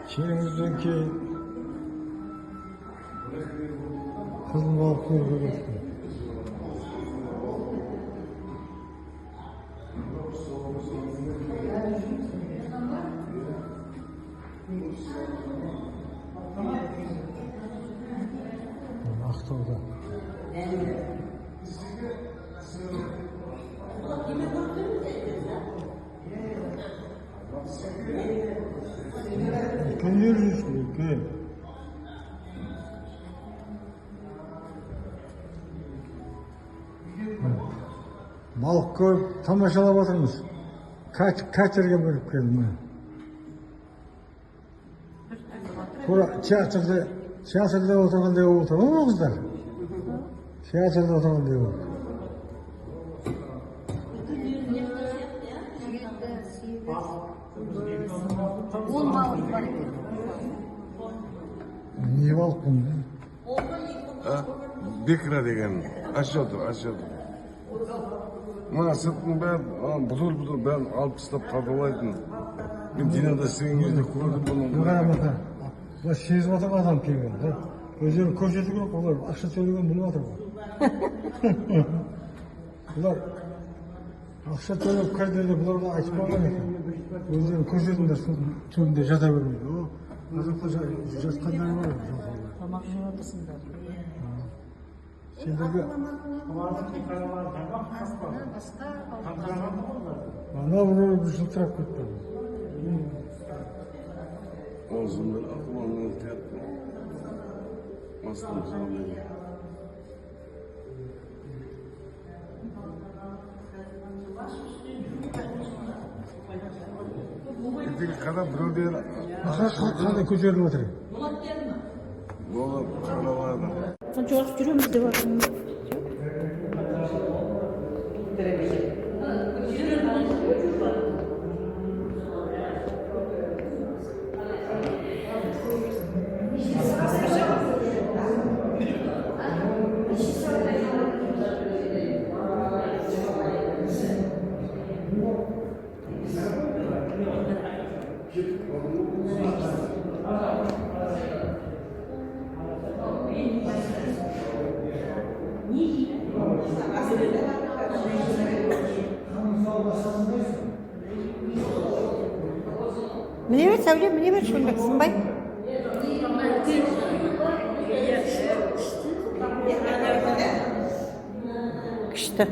Теңізден кейін қызыл балық көруге кеттім. Ақтауда. Үлкен жер жүрсін, үлкен. Балық көріп тамашалап отырмыз. Катерге мініп келдім міне. Тура театрда отырғандай болып отыр ғой қыздар. Театрда отырғандай болып. 7, 8, 10 балық бар екен. Не балық бұл? Бекра деген осетр, осетр. Мына сыртының бәрін бұтыр бұтыр бәрін алып тастап тазалайтын. Мен Динада істеген кезде көрдім бұны. Қара, мына. Бұлар сезіп отыр ғой адам келгенін. Да? Өздерін көрсету керек, олар ақша төлеген біліп отыр ғой. Бұлар ақша төлеп кірді деп бұларға айтып қойған екен. Өздерін көрсетіңдер, судың түбінде жата бермейді. О, қазақта жатқандар бар ғой, жалқаулар. Тамақ жеп жатырсыңдар. Сендерге Басқа. Анау біреу бір жылтырап кетті. Аузыммен ақыланған тияттым. Мастым жалмен. Ертең қара біреулер Қандай көтеріліп отыр. Болып қаралады. Қанша уақыт жүреміз деп жатырмын. Міне бер, Сәуле, міне бер, шөлмек сынбай. Күшті.